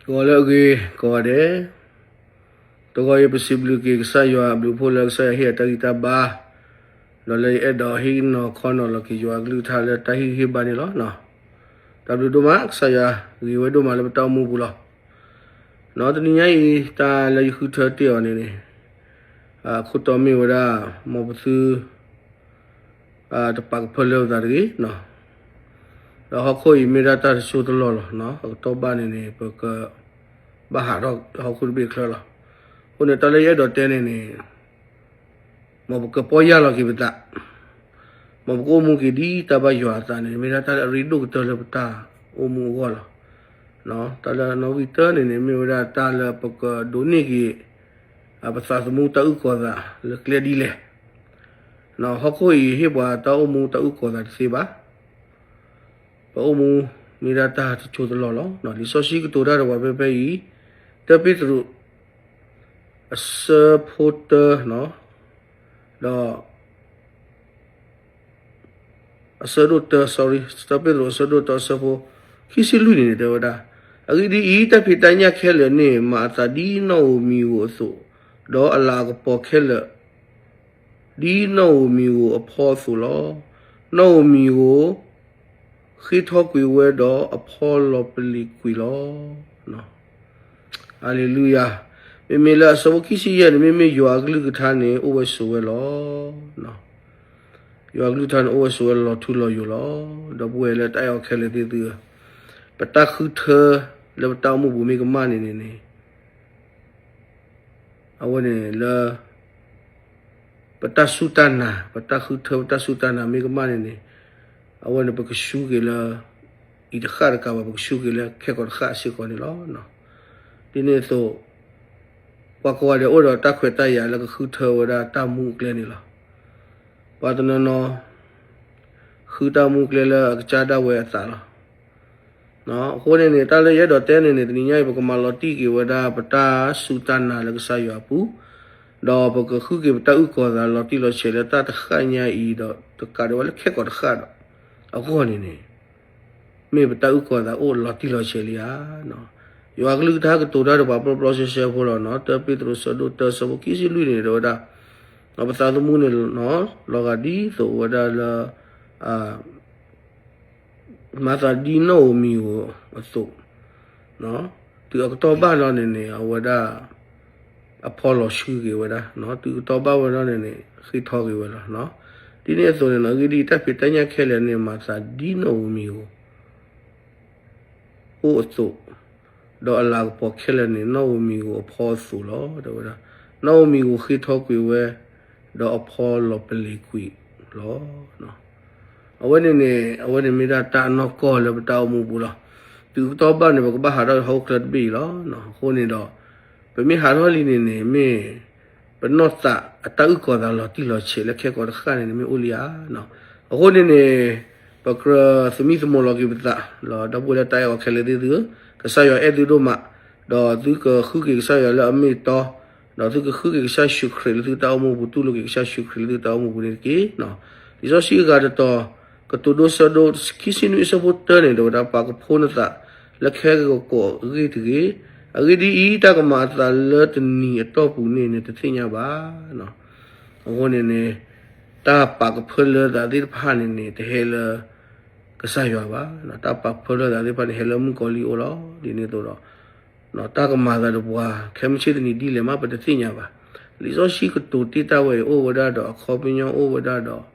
ဂီၤလၢအဂ့ၤကိးဂၤဒဲး, တဂီၤအံၤပစံးဘျုးက့ၤကစၢ်ယွၤအဘျုးအဖှိၣ်လၢကစၢ်ယွၤဟ့ၣ်အတၢ်ဂံၢ်တၢ်ဘါ, ဒီးလၢယအဲၣ်ဒိးဟ့ၣ်နီၤခီနီၤလီၤက့ၤယွၤအကလုၢ်ကထါလၢတၢ်ဟ့ၣ်ဂံၢ်ဟ့ၣ်ဘါန့ၣ်လီၤ. တၢ်ဘျုးဒိၣ်မး ကစၢ်ယွၤဂ့ၤဝဲဒိၣ်မးလၢပတၢ်အိၣ်မူပူၤလီၤ. တနံၤညါအံၤ တၢ်လၢယဃုထၢတ့ၢ်အီၤန့ၣ်န့ၣ် အခိၣ်တီမ့ၢ်ဝဲဒၣ် မ်ပသု တပာ်ကဖၢလၢပသးတဂ့ၤ, ဒီးဟီၣ်ခိၣ်အံၤမ့ၢ်ဒၣ်တၢ်တစိၢ်တလီၢ်လီၤ. အကတီၢ်ဘၣ်န့ၣ်န့ၣ် ပကဘၣ်ဟးထီၣ်ဟီၣ်ခိၣ်တဘ့ၣ်ချၢလီၤ. အဃိန့ၣ် တၢ်လၢယအဲၣ်ဒိးတဲန့ၣ်န့ၣ် မ်ပကပီၢ်ယၢ်လီၤက့ၤပသး, မ်ပကအိၣ်မူက့ၤဒ်တၢ်ဘၣ်ယွၤအသးန့ၣ် မ့ၢ်ဒၣ်တၢ်လၢအရ့ဒိၣ်ကတၢၢ်လၢပတၢ်အိၣ်မူအဂီၢ်လီၤ. တၢ်လၢအနီၣ်ဂံၢ်တၢန့ၣ်န့ၣ် မ့ၢ်ဝဲဒၣ်တၢ်လၢပကဒိးန့ၢ်က့ၤ ပသးသမူတၢ်အုၣ်ကီၤသးလၢကျဲဒ်လဲၣ်. ဟီၣ်ခိၣ်အံၤဟ့ၣ်ပှၤတၢ်အိၣ်မူတၢ်အုၣ်ကီၤသးတသ့ဘၣ်. ပအိၣ်မူမ့ၢ်ဒၣ်တၢ်တစိၢ်တလီၢ်လီၤ. လံာ်စီဆှံကတိၤတၢ်ဒီးပှၤဖဲဖဲအံၤ, တၢပ့းတရူး အဆၢဖိတၢ, ဒီး အဆၢဒိၣ်တၢ sorry, တၢပ့းတရူးအဆၢဒိၣ်တၢ အဆၢဖိ ခံဆံလွံၢ်န့ၣ်န့ၣ် တဲဝဲဒၣ်, အဂ့ၢ်ဒ်အံၤ, တၢ်ဖံးတၢ်ညၣ်ခဲလၢာ်န့ၣ် မၤအသးဒ်နီၣ်ဧိၤမံၤဧိၤအသိး, ဒီးအလၤအကပီၤခဲလၢာ် ဒ်နီၣ်ဧိၤမံၤဧိၤအဖီအသိးလီၤ. နီၣ်ဧိၤမံၤဧိၤ ဃ့ထီကွံာ်ဝဲဒီးအဖီလီၤပလ့ၤကွံာ်လီၤ. ဟါလ့လူယၤ, မ့မ့ၢ်လၢအဆၢဖိခံဆံယဲၢ်န့ၣ် မ့မ့ၢ်ယွၤအကလုၢ်ကထါန့ၣ် အိၣ်ဝဲဆိးဝဲလီၤ. ယွၤအကလုၢ်ကထါန့ၣ် အိၣ်ဝဲဆိးဝဲလီၤထူလီၤယိာ်လီၤ. ဒီပုၢ်ဝဲၢ်လၢတၢ်အဲၣ်အီၤခဲလၢာ်သ့ၣ်သုဧၢ, ပတၢ်ဃုထၢလၢပတၢ်အိၣ်မူပူၤမ့ၢ်ကမၣ်န့ၣ်န့ၣ်န့ၣ် အဝဲန့ၣ်လၢ ပတၢ်စူၢ်တၢ်နာ်, ပတၢ်ဃုထၢပတၢ်စူၢ်တၢ်နာ်မ့ၢ်ကမၣ်န့ၣ်န့ၣ်, အဝဲန့ၣ်ပကဆူက့ၤလၢ အံၤတဃၣ်တကးဘၣ် ပကဆူက့ၤလၢခဲကိာ်တဃၣ်စ့ၢ်ကီးန့ၣ်လီၤ. ဒ်န့ၣ်အသိး ပှၤကိးဂၤဒဲးအိၣ်ဒီးတၢ်ခွဲးတၢ်ယာ်လၢကဃုထၢဝဲဒၣ်တၢ်မူအကျဲန့ၣ်လီၤ. ပှၤတနီၤနီၤ ဃုတၢ်မူအကျဲလၢအကစၢ်ဒၣ်ဝဲအသးလီၤ. အဃိန့ၣ်န့ၣ် တၢ်လၢယအဲၣ်ဒိးတဲန့ၣ်န့ၣ် တနံၤညါအံၤ ပကမၤလီၤတံၢ်က့ၤဝဲဒၣ်ပတၢ်စူၢ်တၢ်နာ်လၢကစၢ်ယွၤအပူၤ, ဒီးပကဃုက့ၤပတၢ်အုၣ်ကီၤသးလီၤတံၢ်လီၤဆဲးလၢတၢ်တဃၣ်ညါအံၤဒီး တကးဒံးဘၣ်လၢခဲကိာ်တဃၣ်ဒီး အဂီၢ်န့ၣ်န့ၣ် မ့ၢ်ပတၢ်အုၣ်ကီၤသးအိၣ်လီၤတံၢ်လီၤဆဲးလံဧါ. ယွၤကလုၢ်ကထါကတိၤတၢ်ဒီးပှၤပျီပျီဆှဲဆှဲဖိလီၤနီၤ. တၢပ့းတရူးဆၢဒိၣ်တၢဆၢဖိခံဆံလွံၢ်န့ၣ် တဲဝဲဒၣ် ပသးသမူန့ၣ် လီၤဂာ်ဒ်သိးဝဲဒၣ်လၢ မၤသးဒ်နီၣ်ဧိၤမံၤဧိၤအသိး, တုၤအကတီၢ်ဘၣ်လီၤန့ၣ်န့ၣ် အဝဲဒၣ် အဖီလီၤဆှုက့ၤဝဲဒၣ်, တုၤအကတီၢ်ဘၣ်ဝဲလီၤန့ၣ်န့ၣ် ဃ့ထီက့ၤဝဲလီၤ. ဒ်န့ၣ်အသိးန့ၣ် အဂ့ၢ်ဒ်အံၤ တၢ်ဖံးတၢ်ညၣ်ခဲလၢာ်န့ၣ် မၤသးဒ်နီၣ်ဧိၤမံၤဧိၤ အိၣ်အသိး, ဒီးအလၤကပီၤခဲလၢာ်န့ၣ် နီၣ်ဧိၤမံၤဧိၤအဖီအသိးလီၤ. တဲဝဲဒၣ် နီၣ်ဧိၤမံၤဧိၤဃ့ထီကွံာ်ဝဲ, ဒီးအဖီလီၤပလ့ၤကွံာ်လီၤ. အဝဲန့ၣ်န့ၣ် အဝဲန့ၣ်မ့ၢ်ဒၣ်တၢ်အနီၢ်ကီၢ်လၢပတၢ်အိၣ်မူပူၤလီၤ. တုၤကတီၢ်ဘၣ်န့ၣ် ပကဘၣ်ဟးထီၣ်ဟီၣ်ခိၣ်ချၢတဘ့ၣ်အံၤလီၤ. အဃိန့ၣ်ဒီး ပမ့ၢ်ဟးထီၣ်လံန့ၣ်န့ၣ် မ့ၢ်ပနီၢ်သးအတၢ်အုၣ်ကီၤသးလီၤတံၢ်လီၤဆဲးလၢခဲကိာ်တဃၣ်န့ၣ်န့ၣ် မ့ၢ်အိၣ်လံဧါ. အဃိန့ၣ်န့ၣ် ပကြၢးသမံသမိးလီၤက့ၤပသးလီၤ. ဒီပုၢ်ဝဲၢ်လၢတၢ်အဲၣ်အီၤခဲလၢာ်သ့ၣ်သုဧၢ, ကစၢ်ယွၤအဲၣ်သုဒိၣ်မး, ဒီးသုကဃုက့ၤကစၢ်ယွၤလၢအမ့ၢ်အတီ, ဒီးသုကဃုက့ၤကစၢ်ယ့ၣ်ၡူးခရံာ်လၢသုတၢ်အိၣ်မူပူၤ, တူၢ်လိာ်က့ၤကစၢ်ယ့ၣ်ၡူးခရံာ်လၢသုတၢ်အိၣ်မူပူၤန့ၣ်တက့ၢ်. လံာ်စီဆှံအဂၤတတီၤ ကတိၤဒိဆၢဒိၣ်ခံဆံနွံအဆၢဖိတၢန့ၣ် တဲဝဲဒၣ် ပာ်ကဖိနသးလၢခဲကိာ်အဂ့ၢ်တဂ့ၤ. အဂ့ၢ်ဒ်အံၤ, တၢ်ကမၤအသးလၢတနံၤအတီၢ်ပူၤန့ၣ် နတသ့ၣ်ညါဘၣ်. အဃိန့ၣ်န့ၣ် တၢ်ပာ်ကဖၢလၢသးသ့ၣ်တဖၣ်န့ၣ်န့ၣ် တဟဲလၢကစၢ်ယွၤဘၣ်. တၢ်ပာ်ကဖၢလၢသးသ့ၣ်တဖၣ်န့ၣ် ဟဲလၢမုၣ်ကီၤလံၢ်အအိၣ်လီၤ. ဒ်န့ၣ်အသိးဒီး တၢ်ကမၤသးဒီးပှၤ ခဲမုၢ်ဆ့ၣ်တနံၤဒ်လဲၣ်မး ပတသ့ၣ်ညါဘၣ်. လံာ်စီဆှံကတိၤတ့ၢ်တၢ်ဝဲအံၤ အိၣ်ဝဲဒၣ်ဒီးအခီပညီ အိၣ်ဝဲဒၣ်ဒီး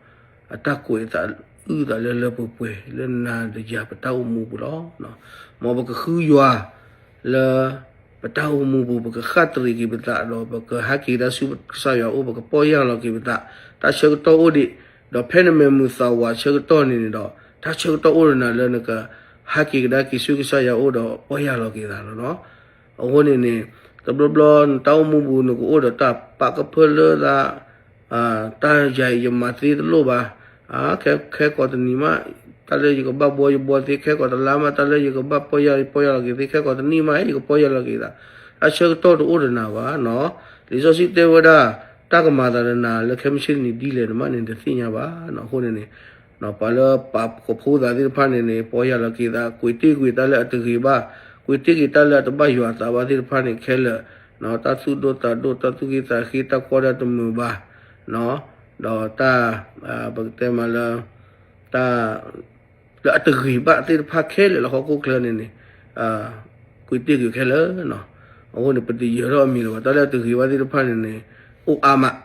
အတၢ်ကွဲးအသးအုၣ်သးလၢလၢပှဲၤပှဲၤ လၢနၤဒီးယၤပတၢ်အိၣ်မူပူၤလီၤ. မ်ပကဃုယွၤလၢ ပတၢ်အိၣ်မူပူၤ ပကဃၣ်တရံးက့ၤပသးဒီး ပကဟးက့ၤတၢ်ဆူကစၢ်ယွၤအအိၣ် ပကပီၢ်ယၢ်လီၤက့ၤပသး, တၢ်ဆၢကတီၢ်အိၣ်ဒံး, ဒီးဖဲနမဲာ်မုာ်သးဝးဆၢကတီၢ်န့ၣ်န့ၣ်ဒီး တၢ်ဆၢကတီၢ်အိၣ်ဒီးနၤလၢနကဟးက့ၤကဒါက့ၤဆူကစၢ်ယွၤအအိၣ်ဒီး ပီၢ်ယၢ်လီၤက့ၤသးလီၤနီၤ. အဃိန့ၣ်န့ၣ် တဘျီဘျီနတၢ်အိၣ်မူပူၤ နကအိၣ်ဒီးတၢ်ပာ်ကဖၢလၢသး တၢ်ယၤအံၤယမၤသ့တလိၣ်ဘၣ်, ခဲ ခဲကိာ်တနံၤမး, တၢ်လၢယကဘၣ်ဘှီယဘှီသ့, ခဲကိာ်တလါမး, တၢ်လၢယကဘၣ်ပီၢ်ယၢ်ယပီၢ်ယၢ်လီၤက့ၤသ့, ခဲကိာ်တနံၣ်မး ယကပီၢ်ယၢ်လီၤက့ၤသး, တၢ်ဆၢကတီၢ်တအိၣ်ဒီးနၤဘၣ်နီၤ. လံာ်စီဆှံတဲဝဲဒၣ် တၢ်ကမၤသးဒီးနၤလၢခဲမုၢ်ဆ့ၣ်တနံၤဒ်လဲၣ်န့ၣ်မးန့ၣ် တသ့ၣ်ညါဘၣ်နီၤ. အဃိန့ၣ်န့ၣ် ပှၤလၢပာ်ကဖိသးသ့ၣ်တဖၣ်န့ၣ်န့ၣ် ပီၢ်ယၢ်လီၤက့ၤသး, ကွံာ်တ့ၢ်ကွံာ်တၢ်လၢအတဂ့ၤဘၣ်, ကွံာ်တ့ၢ်က့ၤတၢ်လၢအတဘၣ်ယွၤအသးဘၣ်သ့ၣ်တဖၣ်န့ၣ်ခဲလၢာ်, တၢ်သူၣ်ဒိၣ်သးဒိၣ် တၢ်သူၣ်က့ၣ်သးဃ့ တၢ်ကီတၢ်တမုာ်ဘၣ်, ဒီးတၢ် ပကတဲမးလၢ တၢ် လၢအတဂ့ၤဘၣ်သ့ၣ်တဖၣ်ခဲလၢာ်လၢဟီၣ်ခိၣ်ချၢန့ၣ်န့ၣ် ကွံာ်တ့ၢ်က့ၤခဲလၢာ်, အဃိန့ၣ် ပတယၢၤထီၣ်အမံၤလၢၤဘၣ်. တၢ်လၢအတဂ့ၤဘၣ်သ့ၣ်တဖၣ်န့ၣ်န့ၣ် အိၣ်အါမး,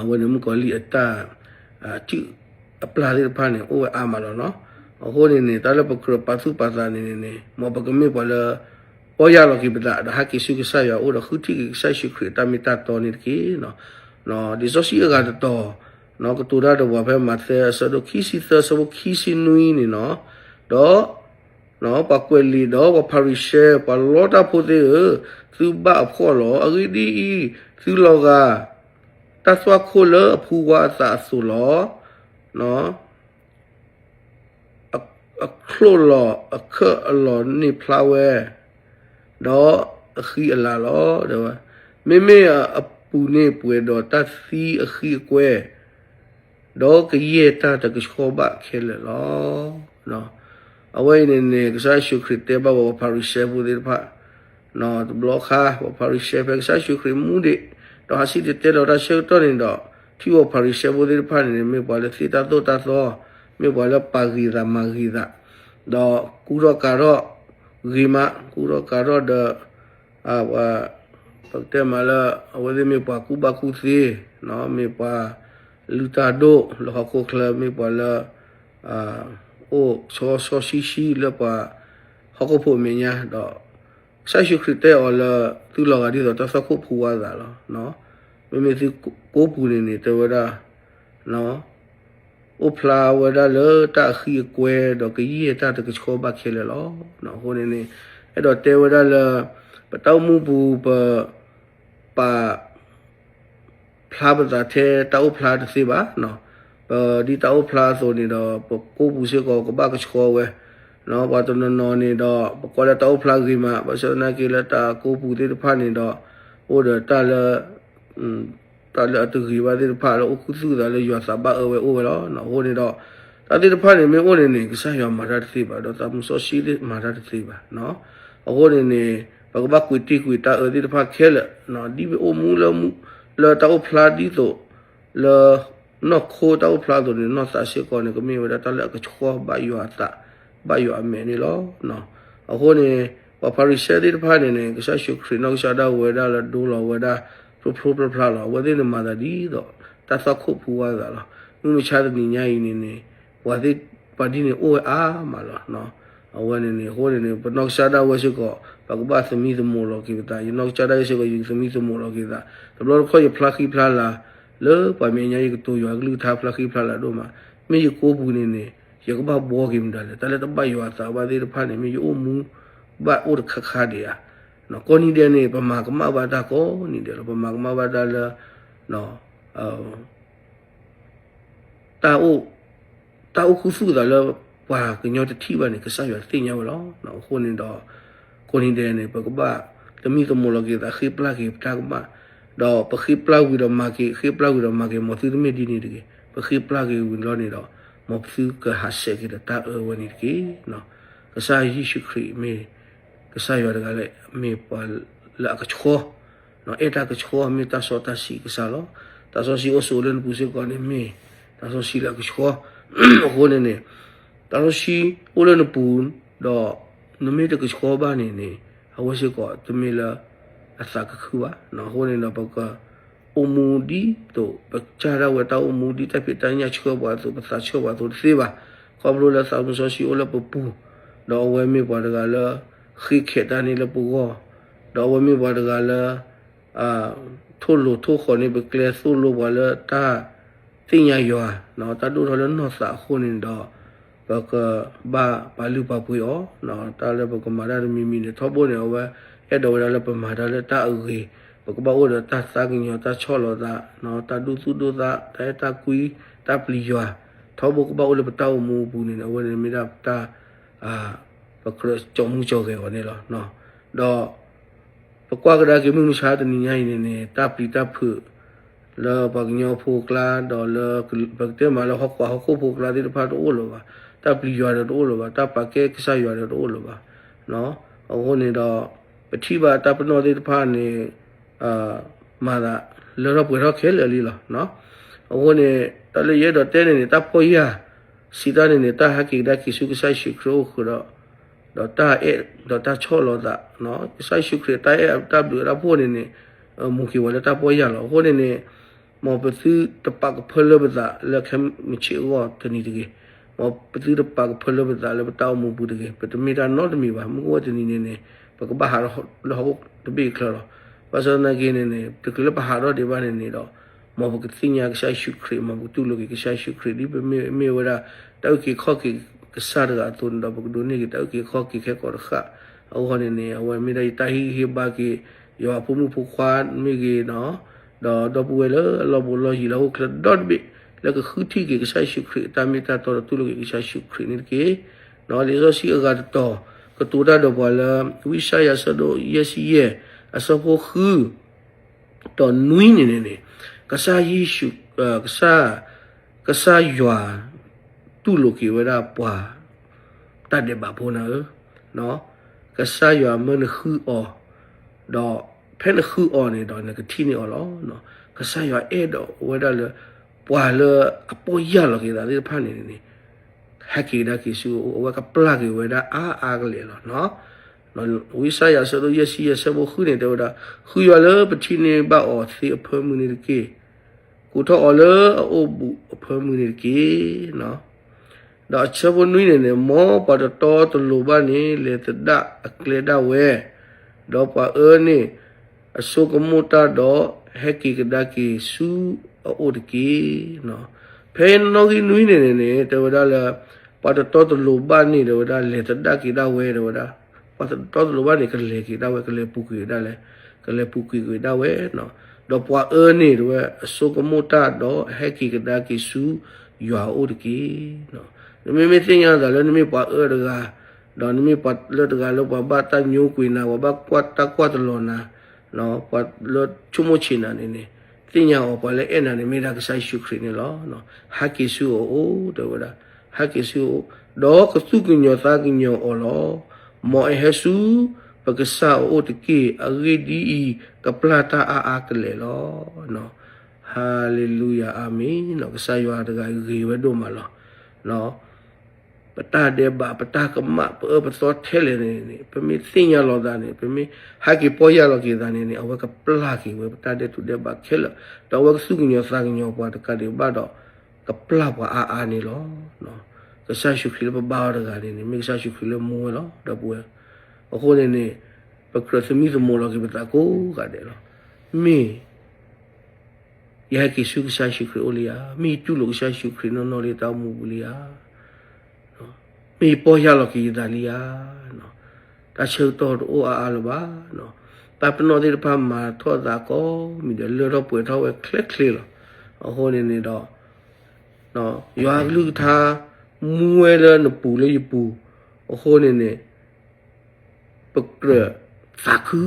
အဝဲန့ၣ်မုၣ်ကီၤလံၢ်အတၢ် စုၣ်အပျၢ်သ့ၣ်တဖၣ်န့ၣ် အိၣ်ဝဲအါမးလီၤနီၤ. အဃိန့ၣ်န့ၣ် တၢ်လၢပကြၢးပာ်သူၣ်ပာ်သးန့ၣ်န့ၣ် မ်ပကမ့ၢ်ပှၤလၢ ပီၢ်ယၢ်လီၤက့ၤပသး ဒီးဟဲက့ၤဆူကစၢ်ယွၤအအိၣ်ဒီးဃုထံၣ်က့ၤကစၢ်ယ့ၣ်ၡူးခရံာ်အတၢ်မ့ၢ်တၢ်တီန့ၣ်တက့ၢ်. လံာ်စီဆှံအဂၤတတီၤ ကတိၤတၢ်ဒီးပှၤဖဲမးသဲ အဆၢဒိၣ်ခံဆံသၢ အဆၢဖိခံဆံနွံန့ၣ်နီၤ, ဒီး ပှၤကွဲးလံာ်ဒီးပှၤဖၤရံၤၡဲ ပှၤလီတၢ်ဖိသ့ၣ်ဧၢ, သုဘၣ်အဖှီၣ်လီၤ. အဂ့ၢ်ဒ်အံၤ, သုလီၤဂာ် တၢ်သွၣ်ခိၣ်လၢအဖူဝါအသးအသိးလီၤ. အချိၣ်လီၤ အခၢၣ်အလီၤန့ၢ်ဖျါဝဲ, ဒီးအဃံအလၤလီၤ. မ့မ့ၢ်အပူၤန့ၣ်ပှဲၤဒီးတၢ်သံအဃံအကွဲ ဒီးကယဲၢ်တၢ်တကဆှီဘၣ်ခဲလၢာ်လီၤ. အဝဲအံၤန့ၣ်န့ၣ် ကစၢ်ယ့ၣ်ၡူးခရံာ်တဲဘၣ်ပှၤဖၤရံၤၡဲဖိသ့ၣ်တဖၣ်, တဘျီခါ ပှၤဖၤရံၤၡဲဖဲကစၢ်ယ့ၣ်ၡူးခရံာ်မူဒံး ဒီးဟးစံၣ်တဲၤတဲလီၤတၢ်ဆၢကတီၢ်န့ၣ်ဒီး ထံၣ်ပှၤဖၤရံၤၡဲဖိသ့ၣ်တဖၣ်န့ၣ်န့ၣ် မ့ၢ်ပှၤလၢသ့တၢ်သိၣ်တၢ်သီ, မ့ၢ်ပှၤလၢပာ်ဂ့ၤသးမၤဂ့ၤသး, ဒီးကူထီၣ်ကၤထီၣ်ဂ့ၤမး, ကူထီၣ်ကၤထီၣ်ဒီး ပကတဲမးလၢ အဝဲသ့ၣ်မ့ၢ်ပှၤကူၣ်ဘၣ်ကူၣ်သ့, မ့ၢ်ပှၤလုၢ်တၢ်ဒိၣ်လၢဟီၣ်ခိၣ်ချၢ, မ့ၢ်ပှၤလၢ အိၣ်စီစီဆှံဆှံလၢပှၤဟီၣ်ခိၣ်ဖိအမဲာ်ညါ, ဒီးကစၢ်ယ့ၣ်ၡူးခရံာ်တဲအီၤလၢ သုလီၤဂာ်ဒ်သိးတၢ်သွၣ်ခိၣ်ဖူဝါအသးလီၤ. မ့မ့ၢ်သုကိးပူၤန့ၣ်န့ၣ် တဲဝဲဒၣ် အိၣ်ဖျါဝဲဒၣ်လၢတၢ်အဃံအကွဲ ဒီးကယဲၢ်တၢ်တကဆှီဘၣ်ခဲလၢာ်လီၤ. အဃိန့ၣ်န့ၣ် အဲၣ်ဒိးတဲဝဲဒၣ်လၢ ပတၢ်အိၣ်မူပူၤ ပ ပာ်ဖျါပသးထဲတၢ်အိၣ်ဖျါတသ့ဘၣ်. ပဒ်တၢ်အိၣ်ဖျါအသိးန့ၣ်ဒီး ပကိးပူၤစ့ၢ်ကီးကဘၣ်ကဆှီဝဲ, ပှၤတနီၤနီၤန့ၣ်ဒီး ပကွၢ်လၢတၢ်အိၣ်ဖျါဂ့ၤမး, ဘၣ်ဆၣ်သနာ်က့လၢတၢ်ကိးပူၤသ့ၣ်တဖၣ်န့ၣ်ဒီး အိၣ်ဒီးတၢ်လၢ တၢ်လၢအတဂ့ၤဘၣ်သ့ၣ်တဖၣ်လၢအိၣ်ခူသူၣ်သးလၢယွၤသးဘၣ်အၢဝဲအိၣ်ဝဲလီၤ. အဃိန့ၣ်ဒီး တၢ်သ့ၣ်တဖၣ်န့ၣ်မ့ၢ်အိၣ်န့ၣ်န့ၣ် ကစၢ်ယွၤမၤတၢ်တသ့ဘၣ်, ဒီးသးမုစီဆှံမၤတၢ်တသ့ဘၣ်. အဃိန့ၣ်န့ၣ် ပကဘၣ်ကွံာ်တ့ၢ်ကွံာ်တၢ်အၢသ့ၣ်တဖၣ်ခဲလၢာ်, ဒ်ပအိၣ်မူလၢ လၢတၢ်အိၣ်ဖျါဒ်သိး လၢ နီၢ်ခိတၢ်အိၣ်ဖျါအသိးန့ၣ် နီၢ်သးစ့ၢ်ကီးန့ၣ် ကမ့ၢ်ဝဲဒၣ်တၢ်လၢအကဆှီဘၣ်ယွၤအသး ဘၣ်ယွၤအမဲာ်န့ၣ်လီၤ. အဃိန့ၣ် ပှၤဖၤရံၤၡဲသ့ၣ်တဖၣ်န့ၣ်န့ၣ် ကစၢ်ယ့ၣ်ၡူးခရံာ်နီၢ်ကစၢ်ဒၣ်ဝဲဒၣ်လၢဒိလီၤဝဲဒၣ် ဖျိဖျိဖျါဖျါလီၤ. အဝဲသ့ၣ်န့ၣ်မၤသးဒ်သိး တၢ်သွၣ်ခိၣ်ဖူဝါသးလီၤ. မုၢ်မဆါတနံၤညါအံၤန့ၣ်န့ၣ် ပှၤသ့ၣ်ပှၤဒ်န့ၣ်အိၣ်ဝဲအါမးလီၤ. အဝဲန့ၣ်န့ၣ် အဃိန့ၣ်န့ၣ် ပနီၢ်ကစၢ်ဒၣ်ဝဲစ့ၢ်ကီး ပကဘၣ်သမံသမိးလီၤက့ၤပသး, ယနီၢ်ကစၢ်ဒၣ်ယဲစ့ၢ်ကီး ယကသမံသမိးလီၤက့ၤသး, တဘျီတခီၣ်ယဖျါဃံဖျါလၤ လၢပှၤမဲာ်ညါယကတိၤယွၤအကလုၢ်ကထါဖျါဃံဖျါလၤဒိၣ်မး, မ့ၢ်ယကိးပူၤန့ၣ်န့ၣ် ယကဘၣ်ဘှီက့ၤမတၤလဲၣ်, တၢ်လၢတဘၣ်ယွၤအသးဘၣ်သ့ၣ်တဖၣ်န့ၣ် မ့ၢ်ယအိၣ်မူ ဘၣ်အိၣ်တခါခါဒံးဧါ. ကိးနံၤဒဲးန့ၣ် ပမၤကမၣ်ဘၣ်တၢ်ကိးနံၤဒဲးလီၤ, ပမၤကမၣ်ဘၣ်တၢ်လၢ တၢ်အိၣ် တၢ်အိၣ်ခူသူၣ်သးလၢ ပှၤကညီတထံၣ်ဘၣ်န့ၣ် ကစၢ်ယွၤသ့ၣ်ညါဝဲလီၤ. အဃိန့ၣ်ဒီး ကိးနံၤဒဲးန့ၣ် ပကဘၣ်သမံသမိးလီၤက့ၤသး ဃ့ပျၢ်က့ၤပတၢ်ကမၣ်, ဒီးပဃ့ပျၢ်ဝံၤဒီးမၤက့ၤ ဃ့ပျၢ်ဝံၤဒီးမၤက့ၤ မ်သုတမ့ၢ်ဒ်န့ၣ်တဂ့ၤ, ပဃ့ပျၢ်က့ၤဝံၤလီၤန့ၣ်ဒီး မ်သုကဟးဆှဲးက့ၤဒီးတၢ်အၢဝဲန့ၣ်တက့ၢ်. ကစၢ်ယ့ၣ်ၡူးခရံာ်မ့ၢ် ကစၢ်ယွၤတဂၤလၢ မ့ၢ်ပှၤလၢအကဆှီ အဲၣ်တၢ်ကဆှီ မ့ၢ်တၢ်စီတၢ်ဆှံကစၢ်လီၤ. သးစီဆှံအိၣ်ဆိးလၢနပူၤစ့ၢ်ကီးန့ၣ်မ့ၢ် သးစီဆှံလၢအကဆှီ, အဃိန့ၣ်န့ၣ် သးစီဆှံအိၣ်လၢနပူၤ ဒီးနမ့ၢ်တကဆှီဘၣ်န့ၣ်န့ၣ် အဝဲစ့ၢ်ကီးတမ့ၢ်လၢအသးကခုဘၣ်. အဃိန့ၣ်ဒီးပက အိၣ်မူဒ်သိး ပစၢ်ဒၣ်ဝဲတၢ်အိၣ်မူဒ်တၢ်ဖံးတၢ်ညၣ်ဆှၢပှၤအသိး ပသးဆှၢပှၤအသိးတသ့ဘၣ်. ခီဖျိလၢသးစီဆှံအိၣ်လၢပပူၤ, ဒီးအဝဲမ့ၢ်ပှၤတဂၤလၢ ဃ့ခဲးတၢ်န့ၣ်လၢပဂီၢ်, ဒီးအဝဲမ့ၢ်ပှၤတဂၤလၢ ထိၣ်လိၤထိၣ်ဃီၤန့ၢ်ပကျဲ သိၣ်လိပှၤလၢတၢ်သ့ၣ်ညါယွၤ, တၢ်ဒိၣ်ထီၣ်လၢနီၢ်သးအဃိန့ၣ်ဒီး ပကဘၣ်ပာ်လုၢ်ပာ်ပှ့ၤအီၤ, တၢ်လၢပကမၤတၢ်တမံၤမံၤန့ၣ် ထီဘိန့ၣ် အဝဲအဲၣ်ဒိးဝဲဒၣ်လၢပမၤတၢ်လၢတၢ်အဂ့ၤ, ပကဘၣ်အိၣ်ဒီးတၢ်သးကညီၤ တၢ်ဆီၣ်လီၤသး, တၢ်ဒူၣ်သူၣ်ဒူၣ်သး, တၢ်အဲၣ်တၢ်ကွံ, တၢ်ပျံၤယွၤ, ထီဘိကဘၣ်အိၣ်လၢပတၢ်အိၣ်မူအပူၤန့ၣ် အဝဲန့ၣ်မ့ၢ်ဒၣ်တၢ် ပကြၢးကၠီမူကၠီဂဲၤအီၤန့ၣ်လီၤ. ဒီး ပကွၢ်ကဒါက့ၤမုၢ်မဆါတနံၤညါအံၤန့ၣ်န့ၣ် တၢ်ပျံၤတၢ်ဖုး လၢပှၤကညီဖိအကျါ ဒီးလၢ ပကတဲမးလၢဟီၣ်ခိၣ်ဟီၣ်ခိၣ်ဖိအကျါသ့ၣ်တဖၣ်တအိၣ်လၢၤဘၣ်, တၢ်ပျံၤယွၤဒီးတအိၣ်လၢၤဘၣ်, တၢ်ပာ်ကဲကစၢ်ယွၤဒီးတအိၣ်လၢၤဘၣ်. အဃိန့ၣ်ဒီး ပထံၣ်ဘၣ်တၢ်ပနီၣ်သ့ၣ်တဖၣ်န့ၣ် မၤသးလၢထီၣ်ပှဲၤထီၣ်ခဲလၢာ်လံလီၤ. အဃိန့ၣ် တၢ်လၢယအဲၣ်ဒိးတဲန့ၣ်န့ၣ် တၢ်ပီၢ်ယၢ် စံးတၢ်န့ၣ်န့ၣ် တၢ်ဟဲက့ၤကဒါက့ၤဆူကစၢ်ယ့ၣ်ၡူးခရံာ်အအိၣ်ဃုာ်ဒီး ဒီးတၢ်အဲၣ်ဒီးတၢ်ဆီၣ်လီၤသး, ကစၢ်ယ့ၣ်ၡူးခရံာ်တၢ်အဲၣ်တၢ်ဘျုးတၢ်ဖှိၣ်န့ၣ်န့ၣ် မူက့ၤဝဲလၢတၢ်ပီၢ်ယၢ်လီၤ. အဃိန့ၣ်န့ၣ် မ်ပသုတပာ်ကဖၢလၢပသးလၢခဲမုၢ်ဆ့ၣ်အဂီၢ်တနံၤတဂ့ၤ. မ်ပသုတပာ်ကဖၢလၢပသးလၢပတၢ်အိၣ်မူပူၤတဂ့ၤ. ပတမ့ၢ်တၢ်နီတမံၤဘၣ်. မုၢ်ကအိၣ်တနံၤန့ၣ်န့ၣ် ပကဘၣ်ဟးထီၣ်လၢဟီၣ်ခိၣ်တဘ့ၣ်အချၢလီၤ. ဘၣ်ဆၣ်သနာ်က့န့ၣ်န့ၣ် တချုးလၢပဟးထီၣ်ဒံးဘၣ်န့ၣ်န့ၣ်ဒီး မ်ပကသ့ၣ်ညါကစၢ်ယ့ၣ်ၡူးခရံာ်, မ်ပကတူၢ်လိာ်က့ၤကစၢ်ယ့ၣ်ၡူးခရံာ် ဒ်ပမ့ၢ်ဝဲဒၣ် တၢ်အုၣ်က့ၤခီၣ်က့ၤကစၢ်တဂၤအသိးန့ၣ်ဒီး ပကဒိးန့ၢ်က့ၤတၢ်အုၣ်က့ၤခီၣ်က့ၤခဲကိာ်တဃၣ်. အဂီၢ်န့ၣ်န့ၣ် အဝဲမ့ၢ်ဒၣ်ယတၢ်ဟ့ၣ်ဂံၢ်ဟ့ၣ်ဘါက့ၤ ယွၤဖိမုၣ်ဖိခွါမ့ၢ်ဂ့ၤနီၤ ဒီးဒီပုၢ်ဝဲၢ်လၢအလီၢ်ဘူးလီၢ်ယံၤလၢဟီၣ်ခိၣ်ချၢဒီတဘ့ၣ် လၢကဃုထံၣ်က့ၤကစၢ်ယ့ၣ်ၡူးခရံာ်အတၢ်မ့ၢ်တၢ်တီဒီးတူၢ်လိာ်က့ၤကစၢ်ယ့ၣ်ၡူးခရံာ်န့ၣ်တက့ၢ်. လံာ်စီဆှံအဂၤတတီၤ ကတိၤတၢ်ဒီးပှၤလၢ ဝံယၡါယၤအဆၢဒိၣ်ယဲၢ်ဆံယဲၢ် အဆၢဖိဃု ဒီးနွံန့ၣ်န့ၣ်န့ၣ် ကစၢ်ယ့ၣ်ၡူး, ကစၢ်, ကစၢ်ယွၤ တူၢ်လိာ်က့ၤဝဲဒၣ်ပှၤ တၢ်ဒဲးဘးဖိနၤဧၢ, ကစၢ်ယွၤမၢနဃုအီၤ, ဒီးဖဲနဃုအီၤန့ၣ်ဒီး နကထံၣ်န့ၢ်အီၤလီၤ. ကစၢ်ယွၤအဲၣ်ဒိးဝဲဒၣ်လၢ ပှၤလၢအပီၢ်ယၢ်လီၤက့ၤသးသ့ၣ်တဖၣ်န့ၣ်န့ၣ် ဟဲက့ၤကဒါက့ၤဆူအအိၣ် အဝဲကပျၢ်က့ၤဝဲဒၣ်အါအါကလဲာ်လီၤ. ဝံယၡါယၤအဆၢဒိၣ်ယဲၢ်ဆံယဲၢ်အဆၢဖိဃုန့ၣ် တဲဝဲဒၣ်, ဃုယွၤလၢပထံၣ်န့ၢ်ဘၣ်အီၤသ့အဖၢမုၢ်န့ၣ်တက့ၢ်. ကိးထီၣ်အီၤလၢအအိၣ်ဘူးအဖၢမုၢ်န့ၣ်တက့ၢ်. ဒီးအဆၢဖိနွံန့ၣ်န့ၣ် မ်ပှၤတတီတလိၤဘၣ်န့ၣ် လဲၤသဒၣ်အကျဲဒၣ်ဝဲ, ဒီးပှၤအၢန့ၣ် အဆိကမိၣ်တၢ်ဒီး ဟဲက့ၤကဒါက့ၤဆူအအိၣ်တက့ၢ်. ဖဲနီၣ်ဂံၢ်နွံန့ၣ်န့ၣ်န့ၣ် တဲဝဲဒၣ်လၢ ပှၤတတီတလိၤဘၣ်န့ၣ် တဲဝဲဒၣ် လဲၤသဒၣ်က့ၤဒၣ်ဝဲ တဲဝဲဒၣ်, ပှၤတတီတလိၤဘၣ်န့ၣ် ကလဲၤက့ၤဒၣ်ဝဲ ကလဲၤပူၤကွံာ်ဝဲဒၣ်လဲၣ်, ကလဲၤပူၤကွံာ်က့ၤဒၣ်ဝဲ, ဒီးပှၤအၢန့ၣ် တဲဝဲ အဆိကမိၣ်တၢ်ဒီး ဟဲက့ၤကဒါက့ၤဆူယွၤအအိၣ်တက့ၢ်. နမ့မ့ၢ်သ့ၣ်ညါသးလၢနမ့ၢ်ပှၤအၢတဂၤ ဒီးနမ့ၢ်ပှၤလၢတဂၤလၢပှၤဘၣ်တၢ်ညိကွံာ်နၤ, ပှၤဘၣ်ကွၢ်တၢ်ကွၢ်တလီၤနၤ, ပှၤလၢဆိကမိၣ်ဆံးနၤန့ၣ်န့ၣ်, သ့ၣ်ညါအီၤ ပှၤလၢအဲၣ်နၤန့ၣ် မ့ၢ်ဒၣ်ကစၢ်ယ့ၣ်ၡူးခရံာ်န့ၣ်လီၤ. ဟဲက့ၤဆူအအိၣ် တဲဝဲဒၣ်, ဟဲက့ၤဆူအအိၣ်, ဒီးကသူၣ်ကညီၤသးကညီၤအီၤလီၤ. မ်အဟဲဆူပကစၢ်အအိၣ်တက့ၢ်. အဂ့ၢ်ဒ်အံၤ, ကပျၢ်တၢ်အါအါကလဲာ်လီၤ. ဟါလ့လူယၤ, အၤမ့ၣ်. ကစၢ်ယွၤတဂၤဂ့ၤဝဲဒိၣ်မးလီၤ. ပတၢ်ဒဲးဘး ပတၢ်ကမၣ် ပအၢပသီထဲလဲၣ်န့ၣ်န့ၣ် ပမ့ၢ်သ့ၣ်ညါလီၤသးန့ၣ် ပမ့ၢ်ဟဲက့ၤပီၢ်ယၢ်လီၤက့ၤသးန့ၣ်န့ၣ် အဝဲကပျၢ်က့ၤဝဲပတၢ်ဒဲးတူာ်ဒဲးဘးခဲလၢာ်, ဒီးအဝဲကသူၣ်ကညီၤသးကညီၤပှၤတကးဒံးဘၣ်ဒီး ကပျၢ်ပှၤအါအါန့ၣ်လီၤ. ကစၢ်ယ့ၣ်ၡူးခရံာ်လၢပဘါအီၤတဂၤန့ၣ်န့ၣ် မ့ၢ်ကစၢ်ယ့ၣ်ၡူးခရံာ်လၢမူဝဲလီၤ ဒီပုၢ်ဝဲၢ်. အဃိန့ၣ်န့ၣ် ပကြၢးသမံသမိးလီၤက့ၤပသးကိးဂၤဒဲးလီၤ. မ့ၢ် ယဟဲက့ၤဆူကစၢ်ယ့ၣ်ၡူးခရံာ်အိၣ်လံဧါ, မ့ၢ်ယတူၢ်လိာ်ကစၢ်ယ့ၣ်ၡူးခရံာ်နီၢ်နီၢ်လံတၢ်အိၣ်မူပူၤလံဧါ, မ့ၢ်ယပီၢ်ယၢ်လီၤက့ၤယသးလံဧါ. တၢ်ဆၢကတီၢ်တအိၣ်အါအါလၢၤဘၣ်. တၢ်ပနီၣ်သ့ၣ်တဖၣ်မၤထီၣ်သးကိးမံၤဒဲး လၢထီၣ်ပှဲၤထီၣ်ဝဲချ့ချ့လီၤ. အဃိန့ၣ်န့ၣ်ဒီး ယွၤအကလုၢ်ကထါ မူဝဲလၢနပူၤလၢယပူၤ, အဃိန့ၣ်န့ၣ် ပကြၢးသးခု,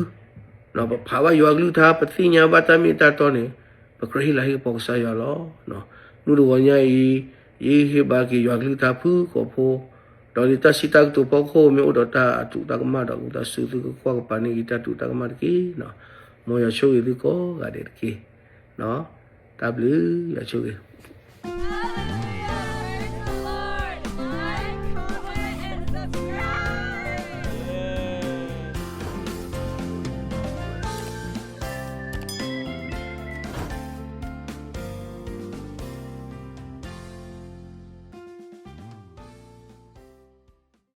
ပဖးဘၣ်ယွၤကလုၢ်ကထါ ပသ့ၣ်ညါဘၣ်တၢ်မ့ၢ်တၢ်တီန့ၣ် ပကြၢးဟ့ၣ်လၤဟ့ၣ်ကပီၤကစၢ်ယွၤလီၤ. မုၢ်တဂီၤညါအံၤ ယဟ့ၣ်ဂံၢ်ဟ့ၣ်ဘါက့ၤယွၤကလုၢ်ကထါဖုၣ်ကိာ်ဖိ, ဒီးလံာ်တၢ်စံးတၢ်ကတိၤဖီခိၣ် မ့ၢ်အိၣ်ဒီးတၢ်အတူးတၢ်ကမၣ်ဒီး ဝံသးစူၤသုကကွၢ်ကပၤန့ၢ်က့ၤတၢ်တူးတၢ်ကမၣ်တက့ၢ်. မ်ယွၤဆိၣ်ဂ့ၤသုကိးဂၤဒဲးတက့ၢ်. တၢ်ဘျုး, ယွၤဆိၣ်ဂ့ၤ.